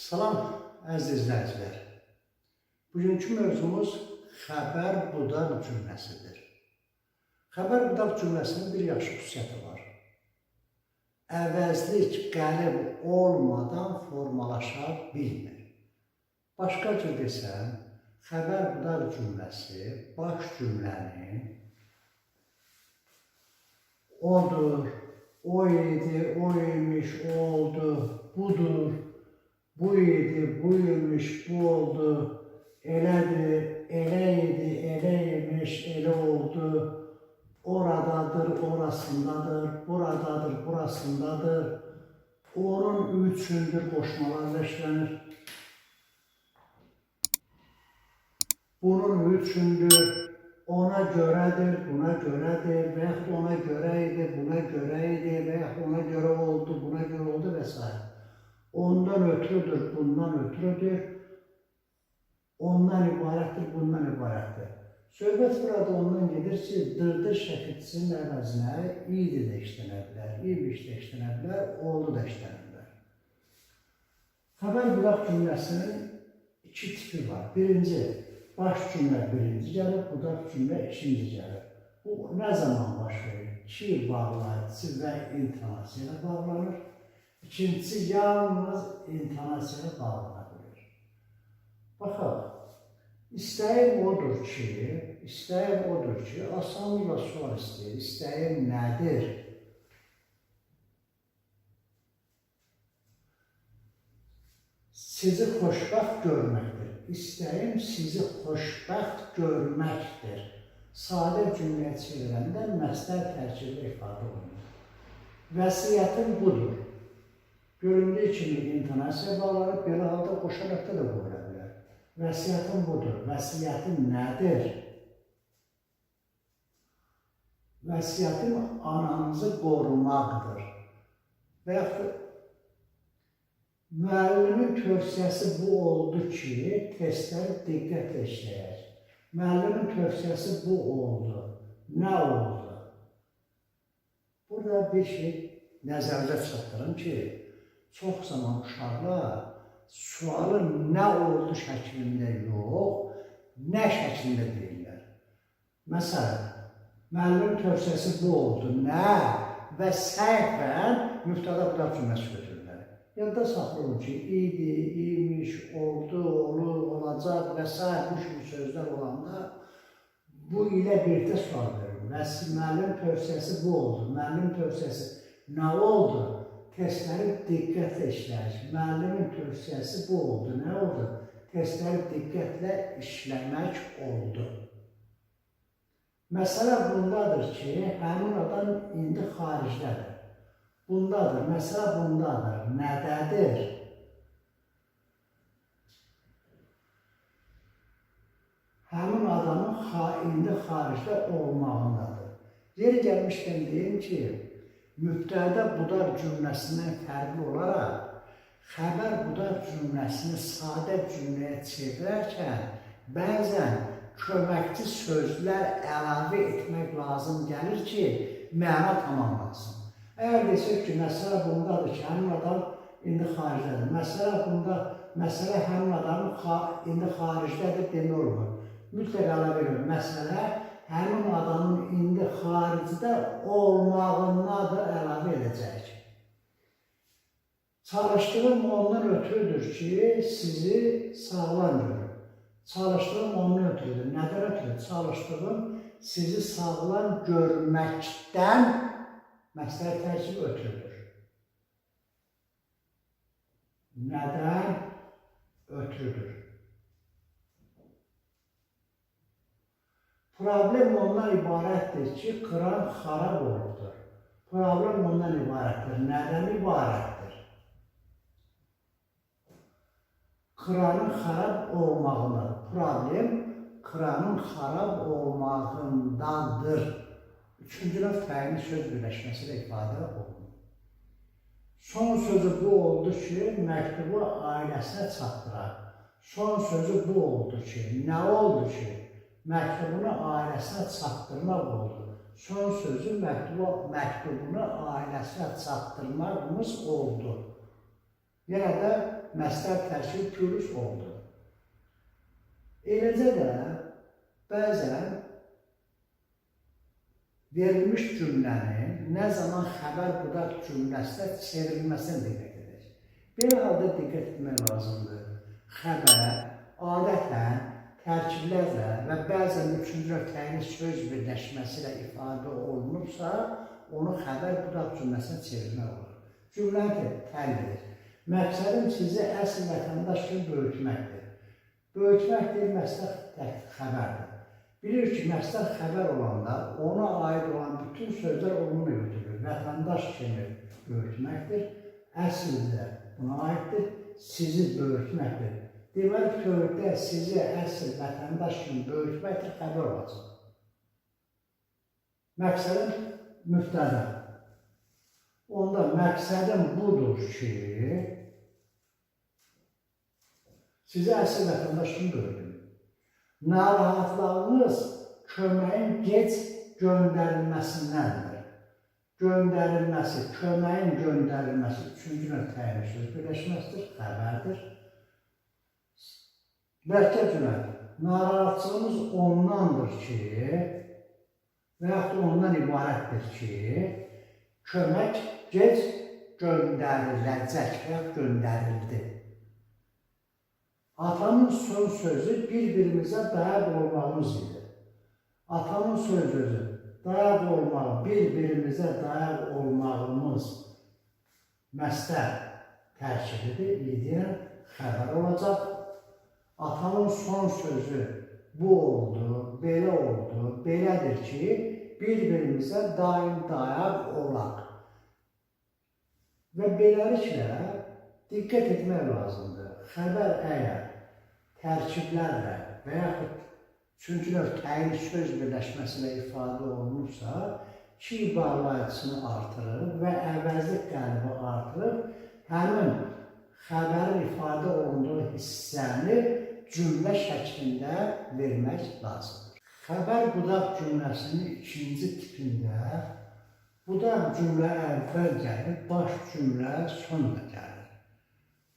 Salam əziz izləyicilər. Bugünkü mövzumuz xəbər budaq cümləsidir. Xəbər budaq cümləsinin bir yaxşı xüsusiyyəti var. Əvəzlik qəlib olmadan formalaşa bilmir. Başqa cür desəm, xəbər budaq cümləsi baş cümlənin odur, o idi, o imiş, o oldu, budur, bu idi, bu imiş, bu oldu, elədir, elə idi, elə imiş, elə oldu, oradadır, orasındadır, buradadır, burasındadır, onun üçündür qoşmalarla işlənir. Bunun üçündür, ona görədir, buna görədir və yaxud ona görə idi, buna görə idi və yaxud ona görə oldu, buna görə oldu və s. Ondan ötrüdür, bundan ötrüdür, ondan ibarətdir, bundan ibarətdir. Söhbət burada ondan gedir ki, dırdır şəkilçisinin əvəzinə idi də işlənə bilər, imiş də işlənə bilər, oldu da işlənə bilər. Xəbər budaq cümləsinin iki tipi var. Birinci, baş cümlə birinci gəlir, budaq cümlə ikinci gəlir. Bu nə zaman baş verir? Ki bağlayıcısı və intonasiya ilə bağlanır. İkincisi yalnız intonasiya ilə bağlana bilir. Baxaq, istəyim odur ki, istəyim odur ki, asanlıqla sual istəyir. İstəyim nədir? Sizi xoşbəxt görməkdir. İstəyim sizi xoşbəxt görməkdir. Sadə cümləyə çevirəndə məstər tərkibli ifadə olunur. Vəsiyyətim budur. Göründüyü kimi intonasiya bağlanır, belə halda qoşa nöqtə də qoyula bilər. Vəsiyyətim budur. Vəsiyyətim nədir? Vəsiyyətim ananızı qorumaqdır. Və yaxud müəllimin tövsiyəsi bu oldu ki, testləri diqqətlə işləyək. Müəllimin tövsiyəsi bu oldu. Nə oldu? Burada bir şey nəzərdə çatdırım ki, çox zaman uşaqlar sualı nə oldu şəklində yox, nə şəklində deyirlər. Məsələn, müəllimin tövsiyəsi bu oldu, nə? Və səhvən mübtəda budaq cümləsi götürürlər. Yadda saxlayın ki, idi, imiş, oldu, olur, olacaq və s. bu kimi sözlər olanda bu ilə birlikdə sual verir. Müəllim tövsiyəsi bu oldu, müəllim tövsiyəsi nə oldu? Testləri diqqətlə işləyək. Müəllimin tövsiyəsi bu oldu, nə oldu? Testləri diqqətlə işləmək oldu. Məsələ bundadır ki, həmin adam indi xaricdədir. Bundadır, məsələ bundadır. Nədədir? Həmin adamın indi xaricdə olmağındadır. Yeri gəlmişkən deyim ki, mübtədə budaq cümləsindən fərqli olaraq xəbər budaq cümləsini sadə cümləyə çevirərkən bəzən köməkçi sözlər əlavə etmək lazım gəlir ki, məna tamamlansın. Əgər desək ki, məsələ bundadır ki, həmin adam indi xaricdədir. Məsələ bunda, məsələ həmin adamın indi xaricdədir demək olmur. Mütləq əlavə edirəm. Məsələ həmin adamın indi xaricdə olmağındadır əlavə edəcək. Çalışdığım ondan ötrüdür ki, sizi sağlam görüm. Çalışdığım ondan ötrüdür. Nədən ötrü? Çalışdığım sizi sağlam görməkdən məstər tərkib ötrüdür. Nədən ötrüdür? Problem ondan ibarətdir ki, kran xarab olubdur. Problem ondan ibarətdir. Nədən ibarətdir? Kranın xarab olmağındadır. Problem kranın xarab olmağındadır. Üçüncü növ təyinli söz birləşməsi ilə ifadə olunur. Son sözü bu oldu ki, məktubu ailəsinə çatdıraq. Son sözü bu oldu ki, nə oldu ki, məktubunu ailəsinə çatdırmaq oldu. Son sözü məktubunu ailəsinə çatdırmağımız oldu. Yenə də Məsdər tərkibi plus oldu. Eləcə də bəzən verilmiş cümlənin nə zaman xəbər budaq cümləsinə çevrilməsinə diqqət edək. Belə halda diqqət etmək lazımdır. Xəbər adətən tərkiblərlə və bəzən üçüncü növ təyin söz birləşməsi ilə ifadə olunubsa, onu xəbər budaq cümləsinə çevirmək olar. Cümləni təhlil edək. Məqsədim sizi əsl vətəndaş kimi böyütməkdir. Böyütməkdir, məsdər xəbərdir. Bilir ki, məsdər xəbər olanda ona aid olan bütün sözlər onunla götürülür. Vətəndaş kimi böyütməkdir, əsl də buna aiddir, sizi böyütməkdir. Deməli, bütövlükdə sizi əsl vətəndaş kimi böyütməkdir, xəbər olacaq. Məqsədim mübtəda. Onda məqsədim budur ki, sizi əsl vətəndaş kimi böyüdüm. Narahatlığınız köməyin gec göndərilməsindəndir. Göndərilməsi, köməyin göndərilməsi üçüncü növ təyin söz birləşməsidir, xəbərdir. Mürəkkəb cümlə. Narahatçılığımız ondandır ki, və yaxud da ondan ibarətdir ki, kömək gec göndəriləcək və yaxud göndərildi. Atamın son sözü bir-birimizə dayaq olmağımız idi. Atamın sözü dayaq olmaq, bir-birimizə dayaq olmağımız məsdər tərkibidir, idi, xəbər olacaq. Atamın son sözü bu oldu, belə oldu, belədir ki, bir-birimizə daim dayaq olaq. Və beləliklə diqqət etmək lazımdır. Xəbər əgər tərkiblərlə və yaxud üçüncü növ təyin söz birləşməsi ilə ifadə olunursa, ki bağlayıcısını artırır və əvəzlik qəlbi artırır, həmin xəbərin ifadə olunduğu hissəni cümlə şəklində vermək lazımdır. Xəbər budaq cümləsinin ikinci tipində budaq cümlə əvvəl gəlir, baş cümlə sonra gəlir.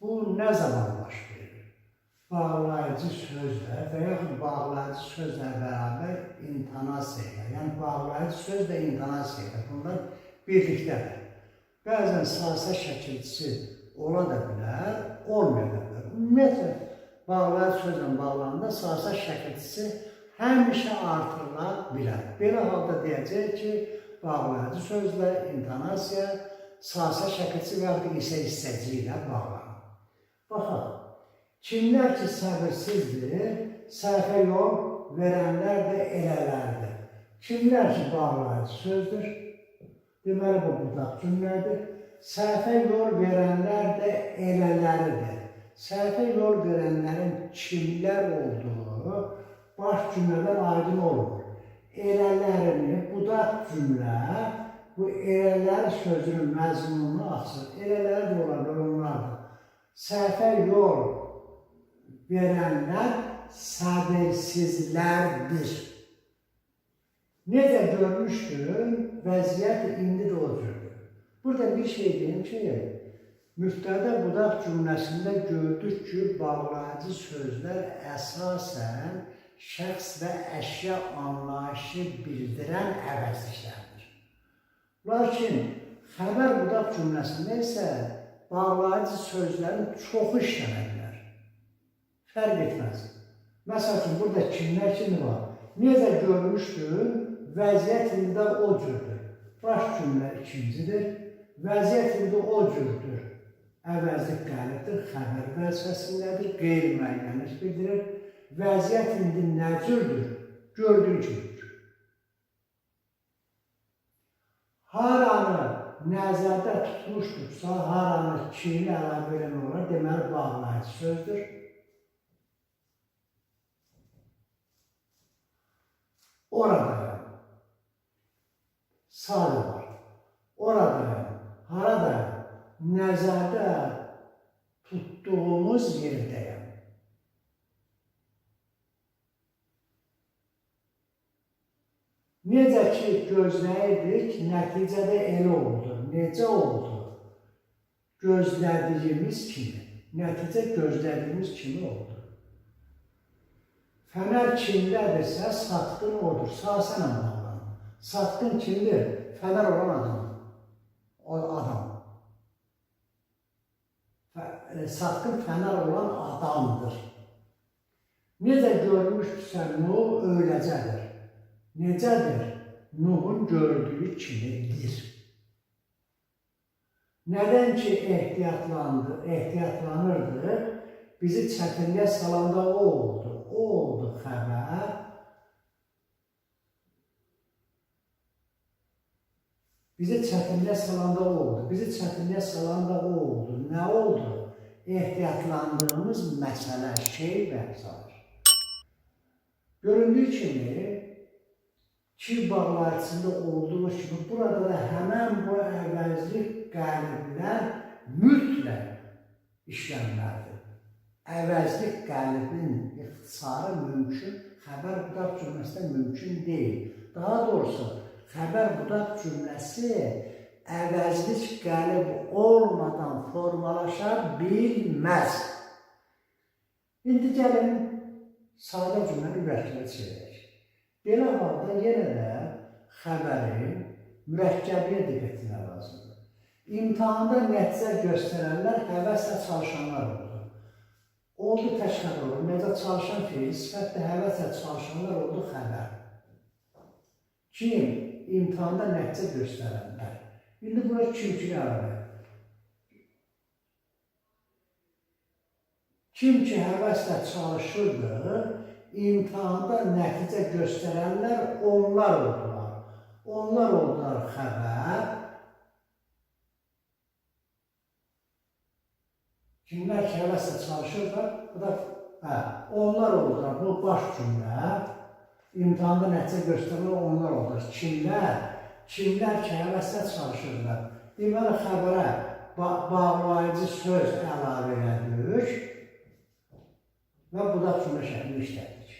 Bu nə zaman baş verir? Bağlayıcı sözlə və yaxud bağlayıcı sözlə bərabər intonasiya ilə, yəni bağlayıcı sözlə intonasiya ilə bunlar birlikdədir. Bəzən sasə şəkilçisi ola da bilər, olmaya da bilər. Ümumiyyətlə, bağlayıcı sözlə bağlananda sasə şəkilçisi həmişə artırıla bilər. Belə halda deyəcək ki, bağlayıcı sözlə intonasiya, sasə şəkilçisi və yaxud isə hissəci ilə bağlanır. Baxaq, kimlər ki səbirsizdir, səhvə yol verənlər də elələrdir. Kimlər ki bağlayıcı sözdür, deməli bu budaq cümlədir. Səhvə yol verənlər də elələridir. Səhvə yol verənlərin kimlər olduğu baş cümlədən aydın olmur. Elələrini budaq cümlə, bu elələri sözünün məzmununu açır. Elələri də ola bilər, onlardır. Səhvə yol verənlər səbirsizlərdir. Necə görmüşdün, vəziyyət indi də o cürdür. Burada bir şey deyim ki, mübtədə budaq cümləsində gördük ki, bağlayıcı sözlər əsasən şəxs və əşya anlayışı bildirən əvəzliklərdir. Lakin xəbər budaq cümləsində isə bağlayıcı sözlərin çoxu işlənə bilər. Fərq etməz. Məsəl üçün, burada kimlər kimi var? Necə görmüşdün, vəziyyət indi də o cürdür. Baş cümlə ikincidir. Vəziyyət indi o cürdür. Əvəzlik qəlibdir, xəbər vəzifəsindədir, qeyri-müəyyənlik bildirir. Vəziyyət indi nə cürdür? Gördüyün kimidir. Haranı nəzərdə tutmuşdursa, haranı kimi əlavə eləmək olar, deməli bağlayıcı sözdür. Oradayam. Sadə var. Oradayam. Haradayam. Nəzərdə tutduğumuz yerdəyəm. Necə ki gözləyirdik, nəticədə elə oldu. Necə oldu? Gözlədiyimiz kimi. Nəticə gözlədiyimiz kimi oldu. Fənər kimdədirsə, satqın odur. Sasənə bağlanır. Satqın kimdir? Fənər olan adam. O adam. Satqın fənər olan adamdır. Necə görmüşdüsə Nuh, öyləcədir. Necədir? Nuhun gördüyü kimidir. Nədən ki ehtiyatlanırdı, bizi çətinliyə salanda o oldu. O oldu xəbər. Bizi çətinliyə salanda o oldu. Bizi çətinliyə salanda o oldu. Nə oldu? Ehtiyatlandığımız məsələ, şey və sair. Göründüyü kimi, ki bağlayıcısında olduğu kimi, burada da həmən bu əvəzlik qəliblər mütləq işlənməlidir. Əvəzlik qəlibin ixtisarı mümkün, xəbər budaq cümləsində mümkün deyil. Daha doğrusu, xəbər budaq cümləsi əvəzlik qəlib olmadan formalaşa bilməz. İndi gəlin sadə cümləni mürəkkəbə çevirək. Belə halda yenə də xəbərin mürəkkəbliyə diqqət etmək lazımdır. İmtahanda nəticə göstərənlər həvəslə çalışanlar oldu. Oldu tək xəbər olur. Necə çalışan feil, sifətdə həvəslə çalışanlar oldu xəbər. Kim? İmtahanda nəticə göstərənlər. İndi bura kim kimi əlavə? Kim ki həvəslə çalışırdı, imtahanda nəticə göstərənlər onlar oldular. Onlar oldular xəbər. Kimlər ki həvəslə çalışırlar, bu da onlar oldular. Bu baş cümlə. İmtahanda nəticə göstərənlər onlar oldular. Kimlər? Kimlər ki həvəslə çalışırlar. Deməli, xəbərə bağlayıcı söz əlavə elədik və budaq cümlə şəklini işlətdik.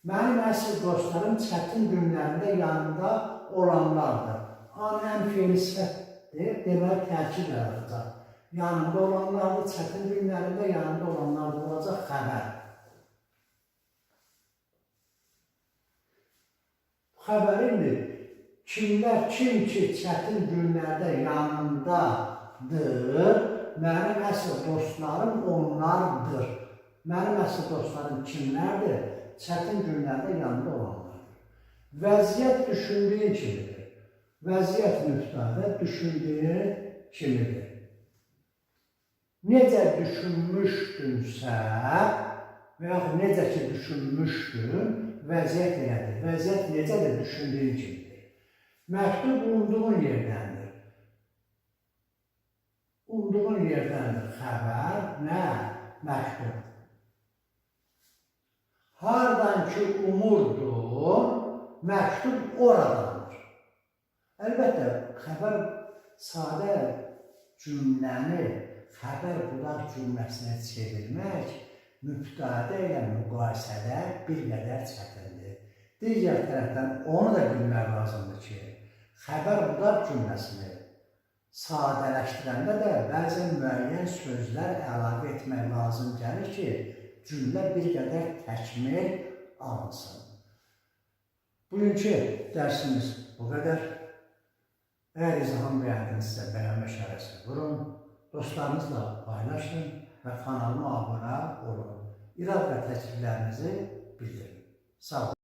Mənim əsl dostlarım çətin günlərində yanında olanlardır. An ən feili sifətdir, deməli tərkib yaradacaq. Yanında olanlardır, çətin günlərində yanında olanlardır, olacaq xəbər. Xəbər indi kimlər, kim ki çətin günlərdə yanındadır, mənim əsl dostlarım onlardır. Mənim əsl dostlarım kimlərdir? Çətin günlərdə yanında olanlardır. Vəziyyət düşündüyün kimidir. Vəziyyət mübtədə düşündüyün kimidir. Necə düşünmüşdünsə və yaxud necə ki düşünmüşdün, vəziyyət elədir. Vəziyyət necədir? Düşündüyün kimidir. Məktub umduğun yerdəndir. Umduğun yerdəndir xəbər, nə? Məktub. Hardan ki umurdun, məktub oradandır. Əlbəttə, xəbər sadə cümləni xəbər budaq cümləsinə çevirmək mübtədə ilə müqayisədə bir qədər çətindir. Digər tərəfdən onu da bilmək lazımdır ki, xəbər budaq cümləsini sadələşdirəndə də bəzən müəyyən sözlər əlavə etmək lazım gəlir ki, cümlə bir qədər təkmil alınsın. Bugünkü dərsimiz bu qədər. Əgər izahımı bəyəndinizsə, bəyənmə işarəsini vurun, dostlarınızla paylaşın və kanalıma abunə olun. İrad və təkliflərinizi bildirin. Sağ olun.